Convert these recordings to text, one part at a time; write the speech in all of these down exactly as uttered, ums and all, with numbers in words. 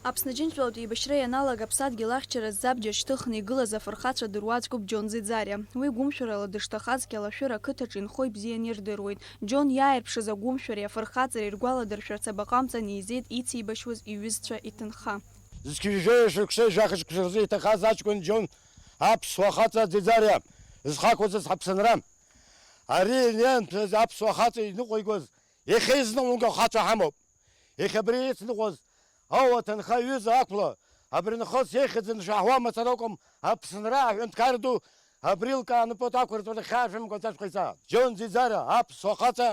Аԥсны Џьынџьтәылатә еибашьра ианалага аԥсадгьыл ахьчаразы абџьар шьҭыхны игылаз афырхацәа дыруаӡәкуп Џьон Ӡиӡариа. Уи гәымшәарала дышҭахаз Кьалашәыр ақыҭаҿы инхо ибзиан ирдыруеит. Џьон иааирԥшыз агәымшәареи афырхаҵареи ргәаладыршәарц абаҟа амҵан еизеит ицеибашьуаз иҩызцәа иҭынха. Зқьи жәаҩа шықәсеи жәаха шықәса рзы иҭахаз аҷкәын Џьон аԥсуа хаҵа Ӡиӡариа зхақәиҵаз ҳаԥсынра. Ари ианынҭәаз аԥсуа хаҵа иныҟәигоз иахьа изныҟәиго ахацәа ҳамоуп. Иахьа абри ицныҟәоз ауа аҭынха иҩыза ақәла, абри нахыс ихьӡын шәаҳуа мацара акәым, Аԥсынра аҳәынҭқар ду абри лкааны пот ақәырҵәара хьаашәымгәаҵәаҵәҟьа иҵаа. Џьон Ӡиӡариа аԥсуа хаҵа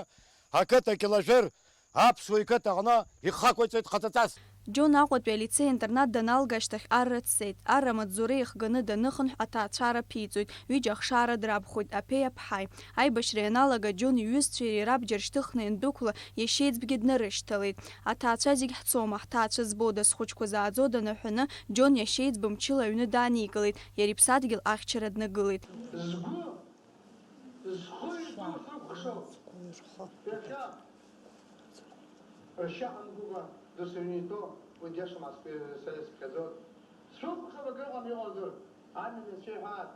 ақыҭа Кьалашәыр аԥсуа иқыҭа аҟны ихақәиҵеит хаҵаҵас. Џьон Аҟәатәи алицеи-интернат даналга ашьҭахь арра дцеит. Арра амаҵзура ихганы даныхынҳә, аҭаацәара ԥиҵоит, ҩыџьа ахшара драбхәоит, аԥеи аԥҳаи. Аибашьра ианалага, Џьон иҩызцәеи иареи рабџьар шьҭыхны иандәықәла, иашьеиҵбгьы днарышьҭалеит. Аҭаацәа зегь ҳцома, ҳҭаацәа збода, зхәыҷқәа зааӡода наҳәаны, Џьон иашьеиҵбы мчыла аҩны дааникылеит, иара иԥсадгьыл ахьчара днагылеит. Згәы, зхы иҭоу срыкәхшоуп. Иахьа ршьа ҳамгәыба дысыҩниҭо, уи диашам ацкәа сара исыԥхьаӡоит. Срыкәхшоуп акрыҟам иҟоу аӡәыр, амҩан иацәеиҳәааит.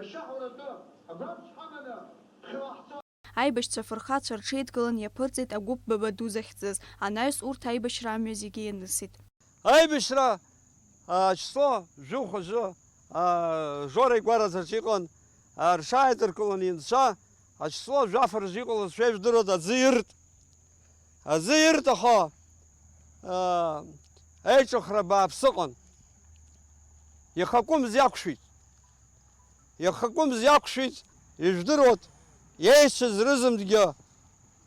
Ршьа ҳауратәы, агәаԥшь ҳаманы, ԥхьаҟа ҳцоит. Аибашьцәа афырхацәа рҽеидкылан иаԥырҵеит агәыԥ баба ду захьӡыз, анаҩс урҭ аибашьра амҩа зегьы ианысит. Аибашьра, а, ачисло жәохәа-жы, а, Жора игәараҵаҿ иҟан, а, рҽааидыркылан инцәа, ачисло жәаф рзы иҟалаз шәеижәдыруада аӡы ирт. Аӡы ирт, аха, а, аиҿыхра бааԥс ыҟан. Ихакәымз иақәшәеит. Ихакәымз иақәшәеит, ижәдыруеит, иеицыз рызынтәгьы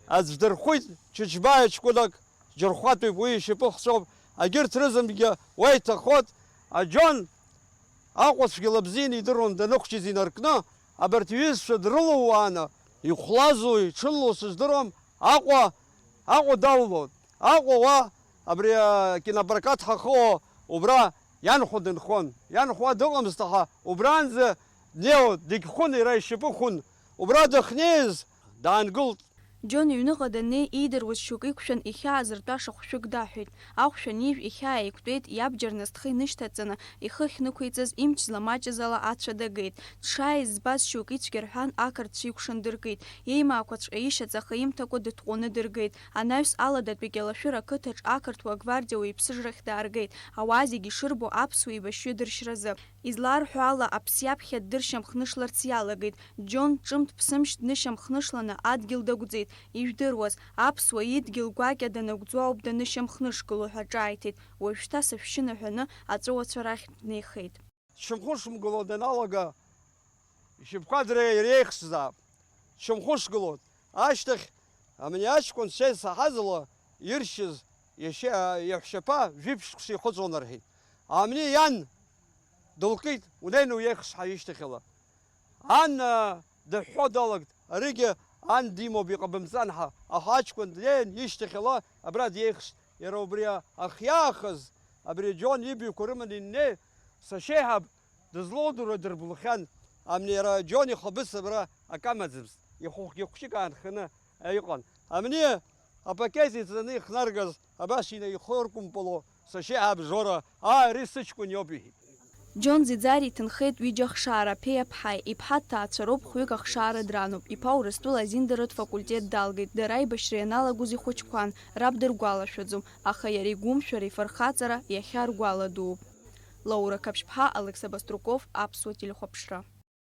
аӡә дырхәит, Чычбаи ҷкәынак, џьырхәатәуп, уи ишьапы хҵәоуп, агьырҭ рызынтәгьы уа иҭахоит. Аџьон Аҟәа цәгьала бзианы идыруан, даныхәҷыз инаркны, абарҭ иҩызцәа дрылууааны, ихәлазу, иҽынлоу сыздыруам, Аҟәа, Аҟәа далалон. Аҟәа уа, абри акинопрокат ҳахыуа, убра ианхәа дынхон. Ианхәа дыҟамызт, аха убранӡа днеиуа дегьхәын, иара ишьапы хәын. Убра дахьнеиз, даангылт. Џьон иҩныҟа даннеи, иидыруаз шьоук иқәшәан, ихьаа зыртәаша хәшәык даҳәеит. Ахәшә анижә, ихьаа еиқәтәеит, иабџьар насҭха инышьҭаҵаны, ихы ахьнықәиҵаз, имч зламаҷыз ала ацәа дагеит. Дшааиз збаз шьоук ицәгьа рҳәан, ақырҭцәа икәшан дыркит. Еимаақәаҵәҟьа ишьаҵа аха имҭакәа дытҟәаны дыргеит. Анаҩс Аладатәи Кьалашәыр ақыҭаҿ ақырҭуа агвардиа уаҩԥсы рахь дааргеит, ауаа зегьы ишырбо аԥсуа еибашьҩы дыршьразы. Изларҳәо ала, аԥс иаԥхьа ддыршьамхнышларц иалагеит. Џьон ҿымҭ-ԥсымшьҭ днышьамхнышланы адгьыл дагәӡит. Ижәдыруаз, аԥсуа идгьыл гәакьа данагәӡуа ауп данышьамхнышгыло ҳәа ҿааиҭит. Уажәшьҭа сышәшьы наҳәаны аҵәыуацәа рахь днеихеит. Дшьамхнышгыло даналага, ишьапқәа дреи-, иреихсзаап. Дшьамхнышгылоит. Ашьҭахь, амни аҷкәын сеицаҳазла иршьыз иашьа-, иаҳәшьаԥа жәиԥшь шықәса ихыҵуан рҳәеит. Амни иан дылкит, унеины уеихсҳа ишьҭахьала. Ан, аа, дыҳәҳәо далагт, аригьы ан димоуп, иҟабымҵан ҳәа, аха аҷкәын днеин ишьҭахьала абра диеихсит. Иара убри ахьиаахаз, абри Џьон ибаҩқәа рыманы иннеи, сашьеиҳаб дызлоудыруа дырблахьан. Амни иара Џьон ихаԥыц абра акы амаӡамызт, ихәыхәгьы хәҷык аанханы иҟан. Амни апакет иҵаны ихнаргаз, абас инаихыркәымпыло, сашьеиҳаб Жора, аа, ари сыҷкәын иоуп, иҳәеит. Џьон Ӡиӡариа иҭынхеит ҩыџьа ахшара, аԥеи аԥҳаи. Иԥҳа дҭаацәароуп, хәҩык ахшара дрануп. Иԥа Урыстәыла азиндаратә факультет далгеит, дара аибашьра ианалагоз ихәыҷқәан, раб дыргәалашәаӡом, аха иара игәымшәара, ифырхаҵара иахьа ргәала дууп. Лаура Қаԥшьԥҳа, Алықьса Баструков, Аԥсуа телехәаԥшра.